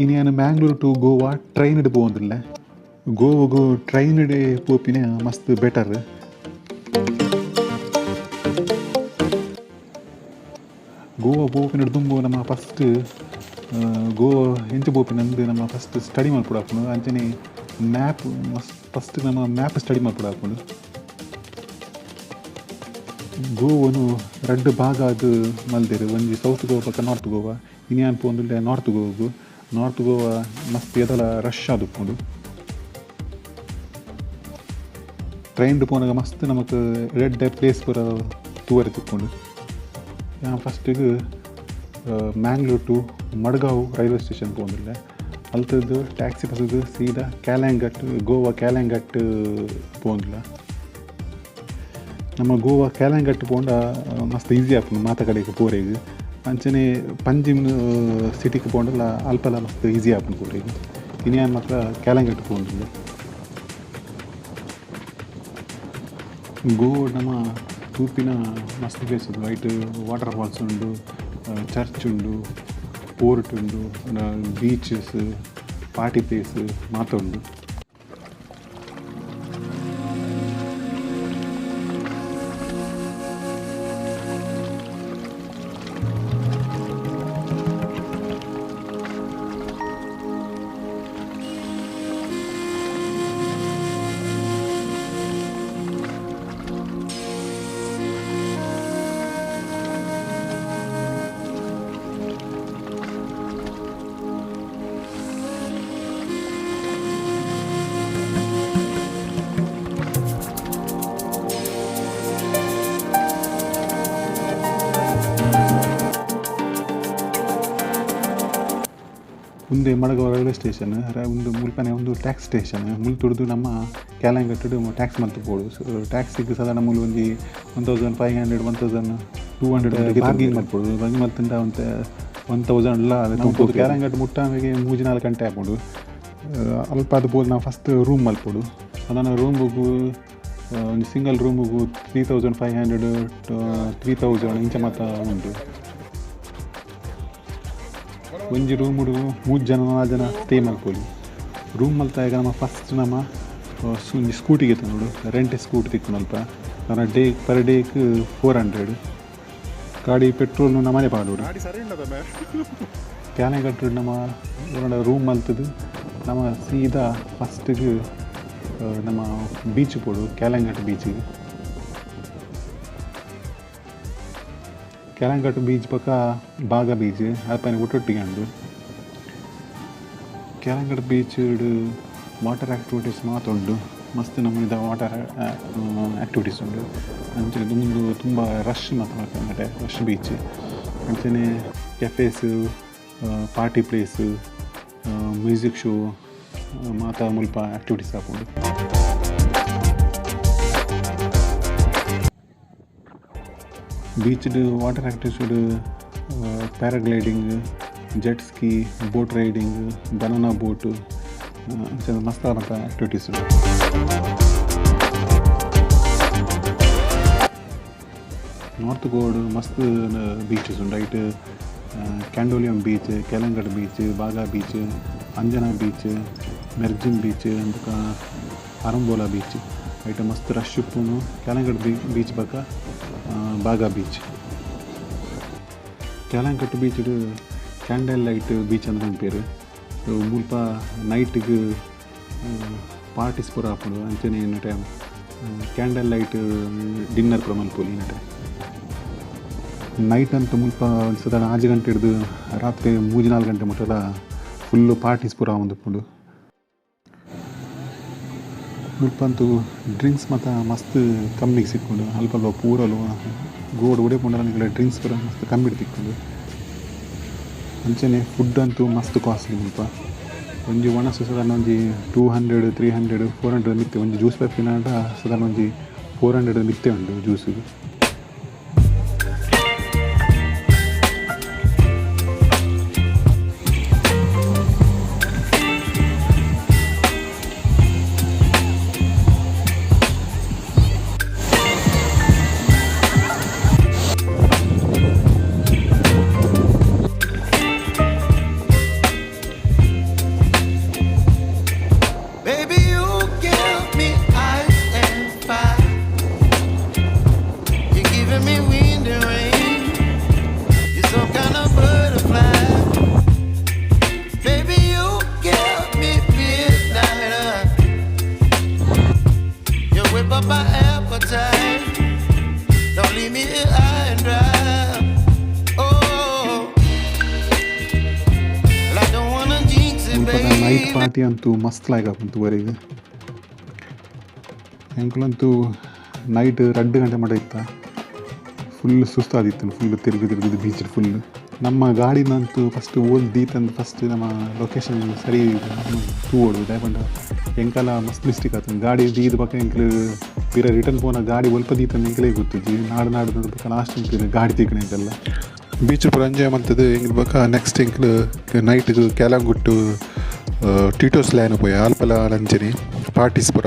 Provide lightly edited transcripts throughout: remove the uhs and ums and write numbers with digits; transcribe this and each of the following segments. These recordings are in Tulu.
ಇನಿ ಯಾನ್ ಮ್ಯಾಂಗ್ಳೂರ್ ಟು ಗೋವಾ ಟ್ರೈನ್ ಪೋವೊಂದುಲ್ಲೆ. ಗೋವಾಗು ಟ್ರೈನ್ ಪೋಪಿನ ಮಸ್ತ್ ಬೆಟರ್. ಗೋವಾ ಪೋಪಿನ ದುಂಬು ನಮ್ಮ ಫಸ್ಟ್ ಗೋವಾ ಎಂಚ ಪೋಪಿನಂದು ನಮ್ಮ ಫಸ್ಟ್ ಸ್ಟಡಿ ಮಲ್ಪೊಡಾಪುಂಡು. ಅಂಚನೆ ಮ್ಯಾಪ್ ಮಸ್ತ್ ಫಸ್ಟ್ ನಮ್ಮ ಮ್ಯಾಪ್ ಸ್ಟಡಿ ಮಲ್ಪೊಡಾಪುಂಡು. ಗೋವನು ರಡ್ಡ್ ಭಾಗ ಆದ್ ಮಲ್ದೆರ್, ಒಂಜಿ ಸೌತ್ ಗೋವಾ ಬೊಕ ನಾರ್ತ್ ಗೋವಾ. ಇನಿ ಯಾನ್ ಪೋವೊಂದುಲ್ಲೆ ನಾರ್ತ್ ಗೋವಾಗು. ನಾರ್ತ್ ಗೋವಾ ಮಸ್ತ್ ಏತಲ ರಶ್ ಆದುಪ್ಪುಂಡು. ಟ್ರೈನ್ ಪೋನಗ ಮಸ್ತ್ ನಮಕ್ ಎಡ್ಡೆ ಪ್ಲೇಸ್ ಪೂರ ತೂವರೆ ತಿಕ್ಕುಂಡು. ಯಾನ್ ಫಸ್ಟಿಗ್ Mangalore to Madgaon railway station ಪೋವೊಂದುಲ್ಲೆ. ಅಲ್ತದ್ದು taxi ಪತ್ತುದು ಸೀದಾ ಕ್ಯಾಲಂಗಟ್, ಗೋವಾ ಕ್ಯಾಲಂಗಟ್ ಪೋವೊಂದುಲ್ಲ. ನಮ್ಮ ಗೋವಾ ಕ್ಯಾಲಂಗಟ್ ಪೋಂಡ ಮಸ್ತ್ ಈಸಿ ಆಪುಂಡು ಮಾತ ಕಡೆಗ್ ಪೋರೆಗ್. ಅಂಚನೆ ಪಂಜಿಮ್ ಸಿಟಿಗ್ ಪೋಂಡಲ ಅಲ್ಪಲ ಮಸ್ತ್ ಈಸಿ ಆಪುಂಡು ಪೋರೆಗ್. ಇನಿ ಯಾನ್ ಮಾತ್ರ ಕ್ಯಾಲಂಗಟ್ ಪೋವೊಂದುಲ್ಲೆ. ಗೋವಾ ನಮ ತೂಪಿನ ಮಸ್ತ್ ಪ್ಲೇಸ್ ಉಂಡು. ಐಟ್ ವಾಟರ್ ಫಾಲ್ಸ್ ಉಂಡು, ಚರ್ಚ್ ಉಂಡು, ಪೋರ್ಟ್ ಉಂಡು, ಬೀಚಸ್, ಪಾರ್ಟಿ ಪ್ಲೇಸ್ ಮಾತ ಉಂಡು. ಉಂದೆ ಮಡಗಾವ್ ರೈಲ್ವೆ ಸ್ಟೇಷನ್ ಉಂದು ಮುಲ್ಪನೆ ಉಂದು ಟ್ಯಾಕ್ಸಿ ಸ್ಟೇಷನ್. ಮುಲ್ತುಡ್ದು ನಮ್ಮ ಕ್ಯಾಲಂಗಟ್ ಟ್ಯಾಕ್ಸಿ ಮಲ್ತ್ ಪೋಡು. ಟ್ಯಾಕ್ಸಿಗ್ ಸಾಧಾರಣ ಮೂಲು ಒಂಜಿ 1500, 1200 ಬಾರ್ಗಿಂಗ್ ಮಲ್ಪೊಡು. ಬಾರ್ಗಿಂಗ್ ಮಲ್ತುಂಡ ಒಂತೆ 1000 ಲ ಕ್ಯಾಲಂಗಟ್ ಮುಟ್ಟ 3-4 ಗಂಟೆ ಆಪುಂಡು. ಅಲ್ಪ ಪೋದು ನಾವು ಫಸ್ಟ್ ರೂಮ್ ಮಲ್ಪೊಡು. ಸಾಧಾರಣ ರೂಮುಗು ಒಂಜಿ ಸಿಂಗಲ್ ರೂಮುಗು 3500, 3000 ಇಂಚ ಮಾತ ಉಂಡು. ಒಂಜಿ ರೂಮುಡು 3 ಜನ 4 ಜನ ಸ್ಟೇ ಮಲ್ಪೊಲಿ. ರೂಮ್ ಮಲ್ತಾಗ ನಮ್ಮ ಫಸ್ಟ್ ನಮ್ಮ ಒಂಜಿ ಸ್ಕೂಟಿ ಗೆತೊನೊಡು. ರೆಂಟ್ ಸ್ಕೂಟಿ ತಿಕ್ಕುಂಡು ಅಲ್ಪ. ಡೇ ಪರ್ ಡೇಕ್ 400. ಗಾಡಿ ಪೆಟ್ರೋಲ್ ನಮನೆ ಪಾಡೊಡು. ಕ್ಯಾಲಂಗಟ್ ನಮ್ಮ ರೂಮ್ ಮಲ್ತುದು ನಮ್ಮ ಸೀದಾ ಫಸ್ಟ್ಗ್ ನಮ್ಮ ಬೀಚ್ ಪೋಡು, ಕ್ಯಾಲಂಗಟ್ ಬೀಚಿಗೆ. ಕ್ಯಾಲಂಗಟ್ ಬೀಚ್ ಬೊಕ ಬಾಗ ಬೀಚ್ ಅಲ್ಪನೆ ಒಟ್ಟೊಟ್ಟಿಗೆ ಉಂಡು. ಕ್ಯಾಲಂಗಟ್ ಬೀಚ್ ವಾಟರ್ ಆಕ್ಟಿವಿಟೀಸ್ ಮಾತ ಉಂಡು. ಮಸ್ತ್ ನಮೂನಿದ ವಾಟರ್ ಆಕ್ಟಿವಿಟೀಸ್ ಉಂಡು. ಅಂಚನೆ ಉಂದು ತುಂಬ ರಶ್ ಮಾತ, ರಶ್ ಬೀಚ್. ಅಂಚನೆ cafes, party place, music show ಮಾತ ಮುಲ್ಪ ಆಕ್ಟಿವಿಟೀಸ್ ಆಪುಂಡು. Beach water activities paragliding, jet ski, boat riding, banana boat ಅಂಚ ಮಸ್ತ್ ಮಾತ ಆಕ್ಟಿವಿಟೀಸ್ ಉಂಡು. ನಾರ್ತ್ ಗೋವಾಡ್ ಮಸ್ತ್ ಬೀಚಸ್ ಉಂಡು. ಐಟ್ Candolim beach, Calangute beach, Baga beach, Anjuna beach, Morjim beach, ಬೊಕ ಅರಂಬೋಲಾ ಬೀಚ್. ಐಟ್ ಮಸ್ತ್ ರಶ್ ಉಪ್ಪುನು ಕ್ಯಾಲಂಗಟ್ ಬೀಚ್ ಬೊಕ Baga beach. ಕ್ಯಾಲಂಗಟ್ beach candle light beach ಅಂದ್ ಪನ್ಪೆರ್. ಮುಲ್ಪ ನೈಟ್ಗ್ ಪಾರ್ಟೀಸ್ ಪೂರ ಆಪುಂಡು. ಅಂಚನೆ time candle light dinner ಪೂರ ಮಲ್ಪೊಲಿ. ನೆಟೆ ನೈಟ್ ಅಂತು ಮುಲ್ಪ ಒಂಜಿ ಸಾಧಾರಣ 6 ಗಂಟೆ ಹಿಡ್ದು ರಾತ್ರಿ 3-4 ಗಂಟೆ ಮುಟ್ಟಲ ಫುಲ್ಲು ಪಾರ್ಟೀಸ್ ಪೂರ ಆವೊಂದುಪ್ಪುಂಡು. ಮುಲ್ಪ ಅಂತೂ ಡ್ರಿಂಕ್ಸ್ ಮಾತ ಮಸ್ತ್ ಕಮ್ಮಿಗ್ ಸಿಕ್ಕುಂಡು. ಅಲ್ಪ ಅಲ್ಪ ಪೂರಲು ಗೋವಾಡ್ ಒಡೆ ಪೋಂಡಲ ನಿಕಲೆ ಡ್ರಿಂಕ್ಸ್ ಪೂರ ಮಸ್ತ್ ಕಮ್ಮಿಡ್ ತಿಕ್ಕುಂಡು. ಅಂಚನೆ ಫುಡ್ ಅಂತೂ ಮಸ್ತ್ ಕಾಸ್ಟ್ಲಿ ಮುಲ್ಪ. ಒಂಜಿ ವನಸ್ ಸಾಧಾರಣ ಒಂಜಿ 200, 300, 400 ಮಿತ್ತೆ. ಒಂಜಿ ಜ್ಯೂಸ್ ಪರ್ಪಿನಾಂಡ ಸಾಧಾರಣ ಒಂಜಿ 400 ಮಿತ್ತೆ ಉಂಡು ಜ್ಯೂಸಿಗ್. ನೈಟ್ ಪಾರ್ಟಿ ಅಂತೂ ಮಸ್ತ್ ಲಾಯ್ಕ್ ಆಪುಂಡು ತೂವರೆಗ್. ಎಂಕುಲಂತೂ ನೈಟ್ 2 ಗಂಟೆ ಮಟ ಇತ್ತ. ಫುಲ್ ಸುಸ್ತಾದಿತ್ತು, ಫುಲ್ ತಿರುಗಿ ತಿರುಗಿದು ಬೀಚ್ ಫುಲ್. ನಮ್ಮ ಗಾಡಿನಂತೂ ಫಸ್ಟ್ ಓಲ್ ದೀತಂದು ಫಸ್ಟ್ ನಮ್ಮ ಲೊಕೇಶನ್ ಸರಿ ತೂವೊಡು. ದಾಯೆ ಪಂಡ ಎಂಕಲ ಮಸ್ತ್ ಮಿಸ್ಟೇಕ್ ಆತುಂಡು. ಗಾಡಿ ದೀದ್ ಬೊಕ ಎಂಕ್ಲು ಪಿರ ರಿಟರ್ನ್ ಪೋನ ಗಾಡಿ ಒಲ್ಪ ದೀತಂದು ಎಂಕಲೇ ಗೊತ್ತುಜ್ಜಿ. ನಾಡು ನಾಡು ಬೊಕ ಲಾಸ್ಟ್ ಎಂಕ್ಲು ಗಾಡಿ ತಿಕ್ಕುನ ಎಂಕಲ್ಲ. ಬೀಚ್ ಪೂರ ಎಂಜಾಯ್ ಮಲ್ತುದು ಎಂಕ್ಲು ಬೊಕ ನೆಕ್ಸ್ಟ್ ಎಂಕ್ಲು ನೈಟ್ ಕ್ಯಾಲಂಗುಟ್ಟು ಟಿಟೋಸ್ ಲ್ಯಾನ್ ಪೋಯ. ಅಲ್ಪಲ ಅಂಚನೆ ಪಾರ್ಟೀಸ್ ಪೂರ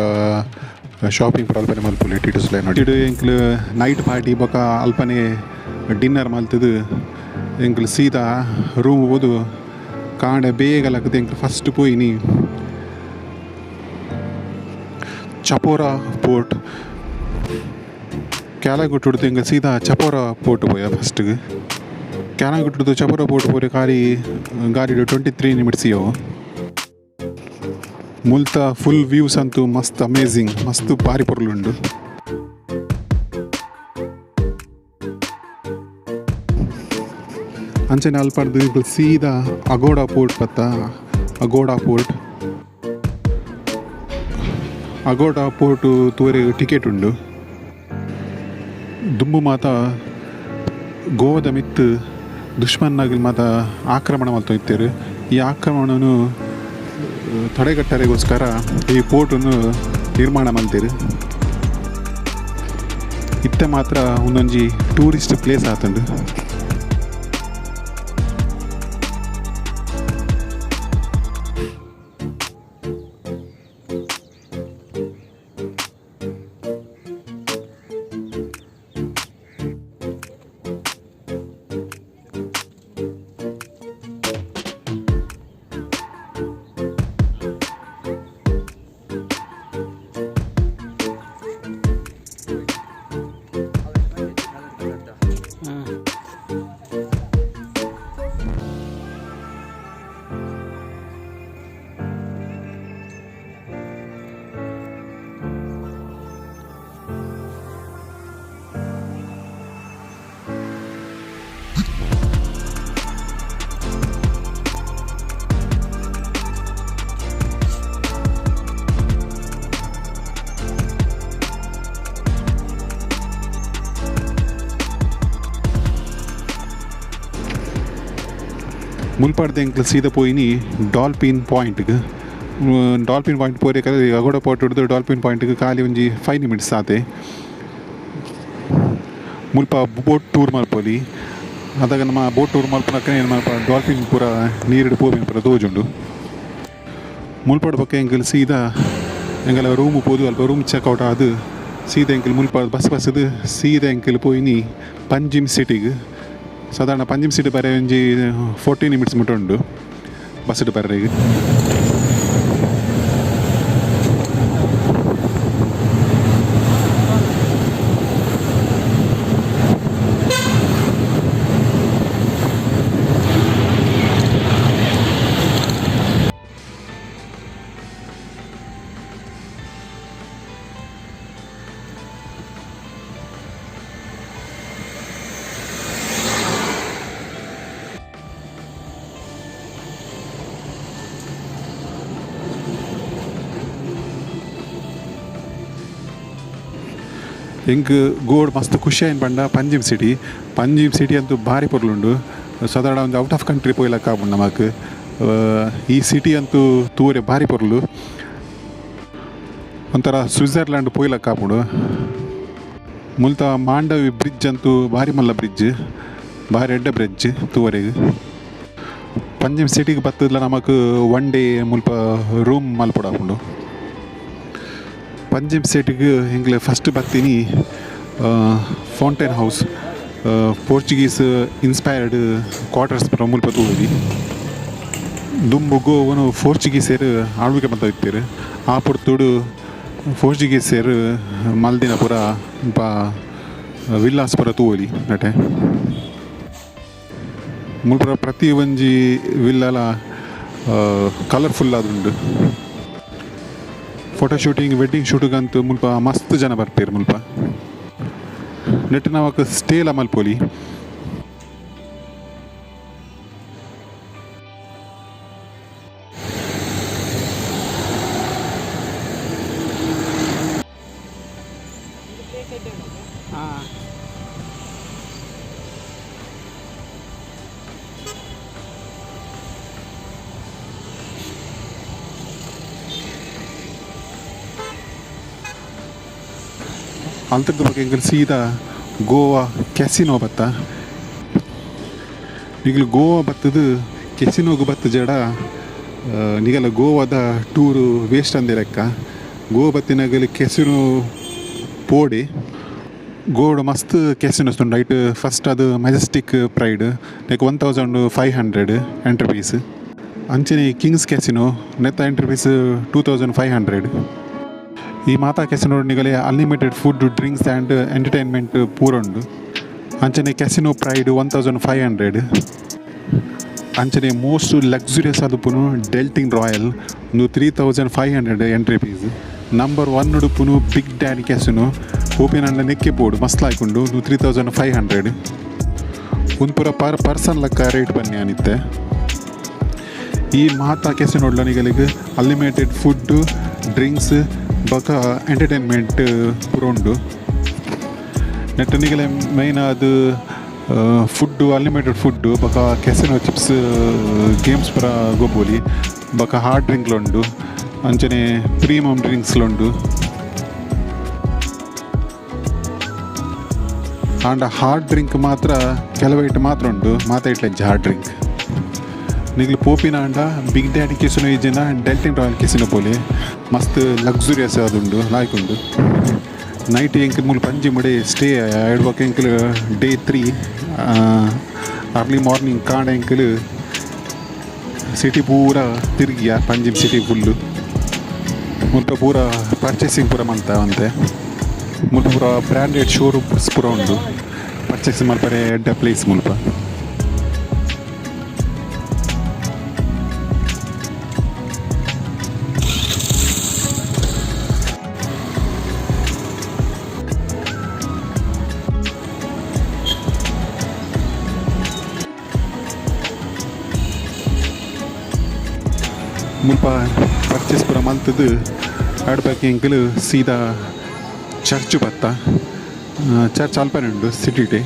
ಶಾಪಿಂಗ್ ಪೂರ ಅಲ್ಪನೆ ಮಲ್ಪೊಲಿ ಟಿಟೋಸ್ ಲ್ಯಾನ್. ಎಂಕ್ಲು ನೈಟ್ ಪಾರ್ಟಿ ಬೊಕ ಅಲ್ಪನೆ ಡಿನ್ನರ್ ಮಲ್ತುದು ಎಂಕ್ಲು ಸೀದಾ ರೂಮ್ ಪೋದು ಕಾಂಡೆ ಬೇಗ ಲಕ್ಕುದು ಎಂಕ್ಲು ಫಸ್ಟ್ ಪೋಯಿನಿ ಚಪೋರಾ ಪೋರ್ಟ್. ಕ್ಯಾಲಂಗುಟ್ಟುಡ್ದು ಎಂಕ್ಲು ಸೀದಾ ಚಪೋರಾ ಪೋರ್ಟ್ ಪೋಯ ಫಸ್ಟ್ಗೆ. ಕ್ಯಾಲಂಗುಟ್ಟುಡ್ದು ಚಪೋರಾ ಪೋರ್ಟ್ ಪೋರೆ ಖಾಲಿ ಗಾಡಿಡ್ 23 ನಿಮಿಟ್ಸ್ ಇಯವು. ಮುಲ್ತ ಫುಲ್ ವ್ಯೂಸ್ ಅಂತೂ ಮಸ್ತ್ ಅಮೇಝಿಂಗ್, ಮಸ್ತ್ ಬಾರಿ ಪೊರ್ಲುಂಡು. ಅಂಚನೆ ಅಲ್ಪಡ್ದು ಎಂಕುಲು ಸೀದಾ ಅಗೋಡಾ ಪೋರ್ಟ್ ಬತ್ತ. ಅಗೋಡಾ ಪೋರ್ಟ್, ಅಗೋಡಾ ಪೋರ್ಟ್ ತೂವರೆಗ್ ಟಿಕೆಟ್ ಉಂಡು. ದುಂಬು ಮಾತ ಗೋವಾದ ಮಿತ್ತ್ ದುಶ್ಮನ್ನಾಗಿಲ್ ಮಾತ ಆಕ್ರಮಣ ಮಲ್ತೊಂದಿತ್ತೆರ್. ಈ ಆಕ್ರಮಣನು ತಡೆಗಟ್ಟರೆಗೋಸ್ಕರ ಈ ಪೋರ್ಟನ್ನು ನಿರ್ಮಾಣ ಮಲ್ತೆರ್. ಇತ್ತೆ ಮಾತ್ರ ಉಂದೊಂಜಿ ಟೂರಿಸ್ಟ್ ಪ್ಲೇಸ್ ಆತುಂಡು. ಮುಲ್ಪಡ್ದ್ ಎಂಕ್ಲು ಸೀದಾ ಪೋಯಿನಿ ಡಾಲ್ಫಿನ್ ಪಾಯಿಂಟ್ಗ್. ಡಾಲ್ಫಿನ್ ಪಾಯಿಂಟ್ ಪೋರೆ ಅಗೋಡ ಪೋರ್ಟ್ ಡ್ದು ಡಾಲ್ಫಿನ್ ಪಾಯಿಂಟ್ಗ್ ಖಾಲಿ ಒಂಜಿ 5 ಮಿನಿಟ್ಸ್ ಆತೆ. ಮುಲ್ಪ ಬೋಟ್ ಟೂರ್ ಮಲ್ಪೊಲಿ. ಅದಗ ನಮ ಬೋಟ್ ಟೂರ್ ಮಲ್ಪುನಕನೆ ಮಲ್ಪ ಡಾಲ್ಫಿನ್ ಪೂರ ನೀರುಡು ಪೋಪಿನ ಪೂರ ತೋಜುಂಡು. ಮುಲ್ಪಡ್ ಬೊಕ ಎಂಕುಲು ಸೀದಾ ಎಂಕಲ ರೂಮ್ ಪೋದು ಅಲ್ಪ ರೂಮ್ ಚೆಕ್ಔಟ್ ಆದ್ ಸೀದಾ ಎಂಕುಲು ಮುಲ್ಪ ಬಸ್ ಬಸ್‌ದ್ ಸೀದಾ ಎಂಕುಲು ಪೋಯಿನಿ ಪಂಜಿಮ್ ಸಿಟಿಗ್. ಸಾಧಾರಣ ಪಂಜಿಮ್ ಸಿಟಿ ಬರೆ ಒಂಜಿ 40 ನಿಮಿಟ್ಸ್ ಮುಟ ಉಂಡು ಬಸ್‌ಡ್ ಬರ್ರೆಗ್. ಎಂಕ್ ಗೋಡ್ ಮಸ್ತ್ ಖುಷಿ ಆಯಿನ ಪಂಡ ಪಂಜಿಮ್ ಸಿಟಿ. ಪಂಜಿಮ್ ಸಿಟಿ ಅಂತೂ ಭಾರಿ ಪೊರ್ಲುಂಡು. ಸಾಧಾರಣ ಒಂಜಿ ಔಟ್ ಆಫ್ ಕಂಟ್ರಿ ಪೋಯಿಲಕ್ಕ ಆಪುಂಡು ನಮಕ್. ಈ ಸಿಟಿ ಅಂತೂ ತೂವರೆ ಭಾರಿ ಪೊರ್ಲು. ಒಂಥರ ಸ್ವಿಟ್ಜರ್ಲ್ಯಾಂಡ್ ಪೋಯಿಲಕ್ಕ ಆಪುಂಡು. ಮುಲ್ತ ಮಾಂಡವಿ ಬ್ರಿಡ್ಜ್ ಅಂತೂ ಭಾರಿ ಮಲ್ಲ ಬ್ರಿಡ್ಜ್, ಭಾರಿ ಎಡ್ಡೆ ಬ್ರಿಡ್ಜ್ ತೂವರೆಗ್. ಪಂಜಿಮ್ ಸಿಟಿಗ್ ಬತ್ತುದ್ಲ ನಮಕ್ ಒನ್ ಡೇ ಮುಲ್ಪ ರೂಮ್ ಮಲ್ಪೊಡಾಪುಂಡು. ಪಂಜಿಮ್ ಸಿಟಿಗ್ ಎಂಕ್ಲೆ ಫಸ್ಟ್ ಬತ್ತಿನಿ fountain house, Portuguese inspired quarters ಪೂರ ಮುಲ್ಪ ತೂವೊಲಿ. ದುಂಬು ಗೋವನು ಪೋರ್ಚುಗೀಸೆರ್ ಆಳ್ವಿಕೆ ಮಲ್ತೊಂದಿತ್ತೆರ್. ಆ ಪೊರ್ತುಡು ಪೋರ್ಚುಗೀಸೆರ್ ಮಲ್ದಿನ ಪೂರ ಮುಲ್ಪ ವಿಲ್ಲಾಸ್ ಪೂರ ತೂವೊಲಿ ನೆಟೆ. ಮುಲ್ಪ ಪ್ರತಿ ಒಂಜಿ ವಿಲ್ಲಲ ಕಲರ್ಫುಲ್ ಆದುಂಡು. ಫೋಟೋ ಶೂಟಿಂಗ್ ವೆಡ್ಡಿಂಗ್ ಶೂಟ್ಗಂತೂ ಮುಲ್ಪ ಮಸ್ತ್ ಜನ ಬರ್ಪೆರ್ ಮುಲ್ಪ. ನೆಟ್ ನಮಕ್ ಸ್ಟೇಲ ಮಲ್ಪೊಲಿ. ಅಲ್ತದ ಬೊಕ ಎಂಕುಲು ಸೀದಾ ಗೋವಾ ಕೆಸಿನೋ ಬತ್ತ. ನಿಕುಲು ಗೋವಾ ಬತ್ತದು ಕೆಸಿನೋಗು ಬತ್ತ ಜಡ ನಿಗಲ ಗೋವಾದ ಟೂರು ವೇಸ್ಟ್ ಅಂದೆ ಲೆಕ್ಕ. ಗೋವಾ ಬತ್ತಿನಗಲು ಕೆಸಿನೋ ಪೋಡೆ. ಗೋವಾಡ್ ಮಸ್ತ್ ಕೆಸಿನೋಸ್ ಉಂಡು. ಐಟ್ ಫಸ್ಟ್ ಅದು ಮೆಜೆಸ್ಟಿಕ್ ಪ್ರೈಡ್ ನೆಕ್ 1500 ಎಂಟ್ರಿ ಫೀಸ್. ಅಂಚನೆ ಕಿಂಗ್ಸ್ ಕೆಸಿನೋ ನೆತ್ತ ಎಂಟ್ರಿ ಫೀಸ್ 2500. ಈ ಮಾತಾ casino ನಿಗಲೆ unlimited food, drinks and entertainment ಪೂರ ಉಂಡು. ಅಂಚನೆ ಕೆಸಿನೋ ಪ್ರೈಡ್ 1500. ಅಂಚನೆ ಮೋಸ್ಟ್ ಲಕ್ಸುರಿಯಸ್ ಆದುಪ್ಪುನು ಡೆಲ್ಟಿನ್ ರಾಯಲ್ ಉಂದು 3500 ಎಂಟ್ರಿ ಫೀಸ್. ನಂಬರ್ 1 ಉಡುಪುನು ಬಿಗ್ ಡ್ಯಾಡಿ ಕೆಸಿನೋ ಪೋಪಿನಂಡ ನೆಕ್ಕೆ ಪೋಡು ಮಸ್ತ್ ಲಾಯ್ಕುಂಡು ಉಂದು 3500. ಉಂದು ಪೂರ ಪರ್ ಪರ್ಸನ್ ಲೆಕ್ಕ ರೇಟ್ ಬನ್ನಿ ಅನಿತ್ತೆ. ಈ ಮಾತಾ ಕೆಸಿನೋಡ್ಲ ನಿಗಲಿಗ್ ಅನ್ಲಿಮಿಟೆಡ್ ಫುಡ್, ಡ್ರಿಂಕ್ಸ್ ಬೊಕ ಎಂಟರ್ಟೈನ್ಮೆಂಟ್ ಪೂರ ಉಂಡು. ನೆಟ್ಟ್ ನಿಗಲೆ ಮೈನ್ ಆದ್ ಫುಡ್, ಅನ್ಲಿಮಿಟೆಡ್ ಫುಡ್ ಬೊಕ ಕೆಸಿನೋ ಚಿಪ್ಸ್, ಗೇಮ್ಸ್ ಪೂರ ಗೊಬ್ಬೊಲಿ. ಬೊಕ ಹಾರ್ಡ್ ಡ್ರಿಂಕ್ಲ ಉಂಡು, ಅಂಚನೆ ಪ್ರೀಮಿಯಂ ಡ್ರಿಂಕ್ಸ್ ಉಂಡು. ಆಂಡ ಹಾರ್ಡ್ ಡ್ರಿಂಕ್ ಮಾತ್ರ ಕೆಲವೈಟ್ ಮಾತ್ರ ಉಂಡು, ಮಾತ ಇಟ್ಲೆಜ್ಜಿ ಹಾರ್ಡ್ ಡ್ರಿಂಕ್. ನಿಗ್ಲು ಪೋಪಿನ ಆಂಡ ಬಿಗ್ ಡ್ಯಾಡಿ ಕೆಸಿನೋ ಇಜ್ಜಿಂಡ ಡೆಲ್ಟಿನ್ ರಾಯಲ್ ಕೆಸಿನೋ ಪೋಲೆ, ಮಸ್ತ್ ಲಕ್ಸುರಿಯಸ್ ಆದುಂಡು, ಲಾಯ್ಕ್ ಉಂಡು. ನೈಟ್ ಎಂಕ್ ಮೂಲು ಪಂಜಿ ಮುಡೆ ಸ್ಟೇ ಆಯ್ಡ್ ಬೊಕ ಎಂಕುಲು ಡೇ 3 ಅರ್ಲಿ ಮಾರ್ನಿಂಗ್ ಕಾಂಡೆ ಎಂಕುಲು ಸಿಟಿ ಪೂರ ತಿರ್ಗಿಯ. ಪಂಜಿಮ್ ಸಿಟಿ ಫುಲ್ಲು ಮುಲ್ಪ ಪೂರ ಪರ್ಚೇಸಿಂಗ್ ಪೂರ ಮಲ್ತ ಒಂತೆ. ಮುಲ್ಪ ಪೂರ ಬ್ರ್ಯಾಂಡೆಡ್ ಶೋರೂಮ್ಸ್ ಪೂರ ಉಂಡು. ಪರ್ಚೇಸ್ ಮಲ್ಪರೆ ಎಡ್ಡೆ ಪ್ಲೇಸ್ ಮುಲ್ಪ. ಮುಲ್ಪ ಪರ್ಚೇಸ್ ಪೂರ ಮಲ್ತುದು ಆಡ್ಬಾಕಿ ಎಂಕುಲು ಸೀದಾ ಚರ್ಚ್ ಬತ್ತ. ಚರ್ಚ್ ಅಲ್ಪನೆ ಉಂಡು ಸಿಟಿಟೆ,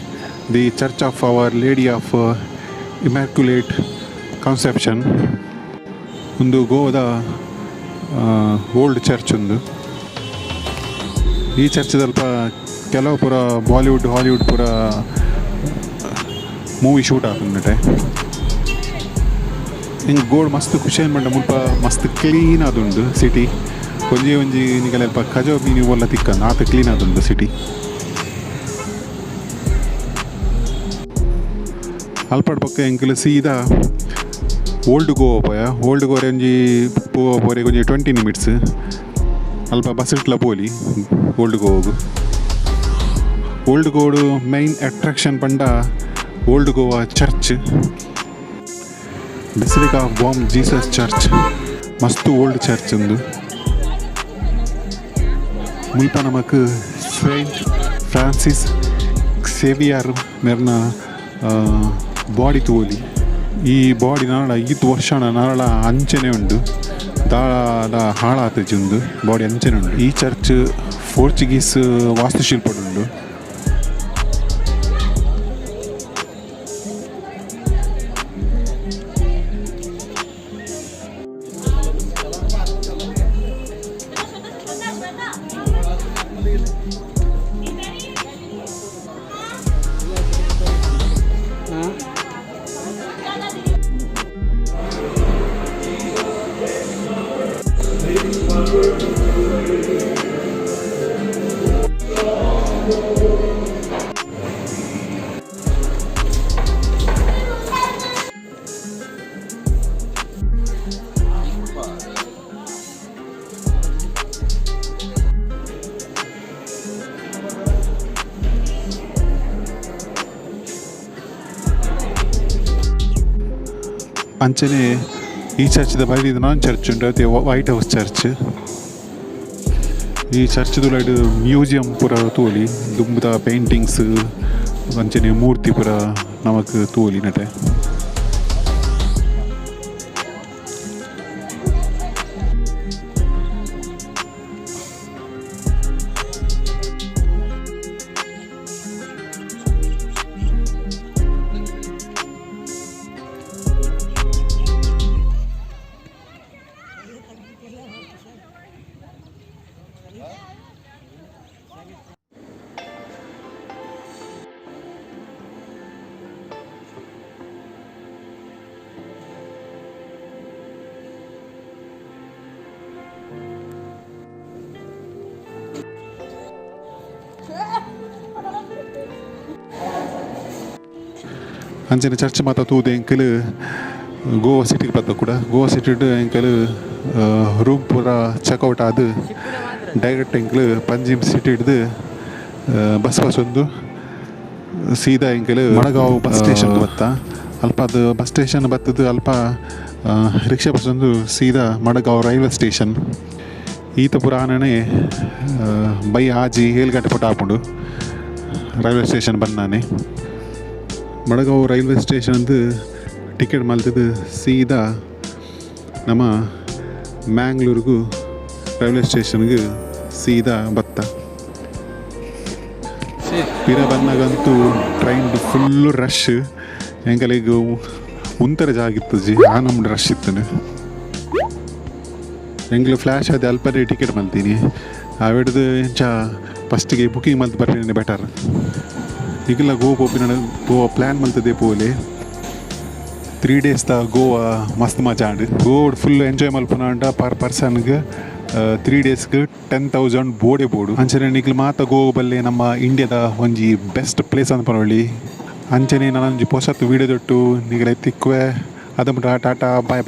the Church of Our Lady of Immaculate Conception. ಉಂದು ಗೋವಾದ ಓಲ್ಡ್ ಚರ್ಚ್ ಉಂದು. ಈ ಚರ್ಚ್ ದಲ್ಪ ಕೆಲವು ಪೂರ ಬಾಲಿವುಡ್, ಹಾಲಿವುಡ್ ಪೂರ ಮೂವಿ ಶೂಟ್ ಆತುಂಡು. ಎಂಕ್ ಗೋವಾಡ್ ಮಸ್ತ್ ಖುಷಿ ಆಯಿನ ಮುಲ್ಪ ಮಸ್ತ್ ಕ್ಲೀನ್ ಆದುಂಡು ಸಿಟಿ. ಒಂಜಿ ಒಂಜಿ ನಿಕಲೆ ಅಲ್ಪ ಕಜವು ಮೀನು ಓಲ್ಲ ತಿಕ್ಕಂದ್, ಆತ್ ಕ್ಲೀನ್ ಆದುಂಡು ಸಿಟಿ. ಅಲ್ಪಡ್ ಬೊಕ್ಕ ಎಂಕುಲು ಸೀದಾ ಓಲ್ಡ್ ಗೋವಾ ಪೋಯ. ಓಲ್ಡ್ ಗೋವಾ ಒಂಜಿ ಪೋರೆಗ್ ಒಂಜಿ 20 ಮಿನಿಟ್ಸ್. ಅಲ್ಪ ಬಸ್ ಇಟ್ಲ ಪೋಲಿ ಓಲ್ಡ್ ಗೋವಾಗ್. ಓಲ್ಡ್ ಗೋವಾಡ್ ಮೈನ್ ಅಟ್ರಾಕ್ಷನ್ ಪಂಡ Old Goa Church, Basilica of Bom Jesus Church. ಮಸ್ತ್ ಓಲ್ಡ್ ಚರ್ಚ್ ಉಂದು. ಮುಲ್ಪ ನಮಕ್ ಸೈಂಟ್ ಫ್ರಾನ್ಸಿಸ್ ಕ್ಸೇವಿಯರ್ ಮೆರ್ನ ಬಾಡಿ ತೂವೊಲಿ. ಈ ಬಾಡಿ ನಾಳ ಈತ್ ವರ್ಷ ನಾಳ ಅಂಚನೆ ಉಂಡು, ದಾಲ ಹಾಳಾತುಜಿ, ಉಂದು ಬಾಡಿ ಅಂಚನೆ ಉಂಡು. ಈ ಚರ್ಚ್ ಪೋರ್ಚುಗೀಸ್ ವಾಸ್ತುಶಿಲ್ಪಡ್ ಉಂಡು. ಅಂಚನೆ ಈ ಚರ್ಚ್ದ ಬೈದಿದ ನಾನ್ ಚರ್ಚ್ ಉಂಡು, ಅತೆ ವೈಟ್ ಹೌಸ್ ಚರ್ಚ್. ಈ ಚರ್ಚ್ ದುಲಾಯಿಡ್ ಮ್ಯೂಸಿಯಂ ಪೂರ ತೂವೊಲಿ. ದುಂಬುದ ಪೇಂಟಿಂಗ್ಸ್, ಅಂಚನೆ ಮೂರ್ತಿ ಪೂರ ನಮಕ್ ತೂವೊಲಿ ನೆಟೆ. ಅಂಚನೆ ಚರ್ಚ್ ಮಾತ ತೂದು ಎಂಕುಲು ಗೋವಾ ಸಿಟಿಗ್ ಬತ್ತ ಕೂಡ. ಗೋವಾ ಸಿಟಿಡ್ ಎಂಕುಲು ರೂಮ್ ಪೂರ ಚೆಕ್ಔಟ್ ಆದ್ ಡೈರೆಕ್ಟ್ ಎಂಕುಲು ಪಂಜಿಮ್ ಸಿಟಿಡ್ದು ಬಸ್ ಬಸ್ಸೊಂದು ಸೀದಾ ಎಂಕುಲು ಮಡಗಾಂವ್ ಬಸ್ ಸ್ಟೇಷನ್ ಬತ್ತ. ಅಲ್ಪದ ಬಸ್ ಸ್ಟೇಷನ್ ಬತ್ತದು ಅಲ್ಪ ರಿಕ್ಷಾ ಬಸ್ಸೊಂದು ಸೀದಾ ಮಡಗಾಂವ್ ರೈಲ್ವೆ ಸ್ಟೇಷನ್. ಈತ ಪೂರ ಆನನೆ ಬೈ ಆಜಿ 7 ಗಂಟೆ ಪೊಟ ಆಪುಂಡು ರೈಲ್ವೆ ಸ್ಟೇಷನ್ ಬಂದಾನೆ. ಮಡಗಾಂವ್ ರೈಲ್ವೆ ಸ್ಟೇಷನ್ ಟಿಕೆಟ್ ಮಲ್ತದು ಸೀದಾ ನಮ್ಮ ಮ್ಯಾಂಗ್ಳೂರ್ಗು ರೈಲ್ವೆ ಸ್ಟೇಷನ್ಗೆ ಸೀದಾ ಬತ್ತ. ಪಿರ ಬನ್ನಗಂತೂ ಟ್ರೈನ್ ಫುಲ್ ರಶ್. ಎಂಕಲೆಗ್ ಉಂತರ ಜಾಗ ಇತ್ತುಜಿ, ಆ ನಮ್ದು ರಶ್ ಇತ್ತುಂಡು. ಎಂಕ್ಲು ಫ್ಲ್ಯಾಶ್ ಆದ್ ಅಲ್ಪನೇ ಟಿಕೆಟ್ ಮಲ್ತೀನಿ. ಅವೆಡ್ದು ಇಂಚ ಫಸ್ಟಿಗೆ ಬುಕಿಂಗ್ ಮಲ್ತ್ ಬರ್ಪಿನ ಬೆಟರ್. ನಿಕಲ್ನ ಗೋವಾ ಪೋಪಿನ ಗೋವಾ ಪ್ಲ್ಯಾನ್ ಮಲ್ತದೆ ಪೋಲೆ. 3 ಡೇಸ್ ದ ಗೋವಾ ಮಸ್ತ್ ಮಜಾ ಆಂಡ್. ಗೋವಾ ಫುಲ್ ಎಂಜಾಯ್ ಮಲ್ಪುನಾಂಡ ಪರ್ ಪರ್ಸನ್ಗ್ 3 ಡೇಸ್ಗ್ 10,000 ಬೋಡೆ ಬೋಡು. ಅಂಚನೆ ನಿಕ್ಲು ಮಾತ ಗೋವಾ ಬಲ್ಲೆ, ನಮ್ಮ ಇಂಡಿಯಾದ ಒಂಜಿ ಬೆಸ್ಟ್ ಪ್ಲೇಸ್ ಅಂದ್ ಪನೊಲಿ. ಅಂಚನೆ ನನೊಂಜಿ ಪೊಸತ್ ವೀಡಿಯೋ ದೊಟ್ಟು ನಿಗಲೆ ತಿಕ್ಕುವೆ. ಅದ ಮುಟ ಟಾಟಾ, ಬಾಯ್.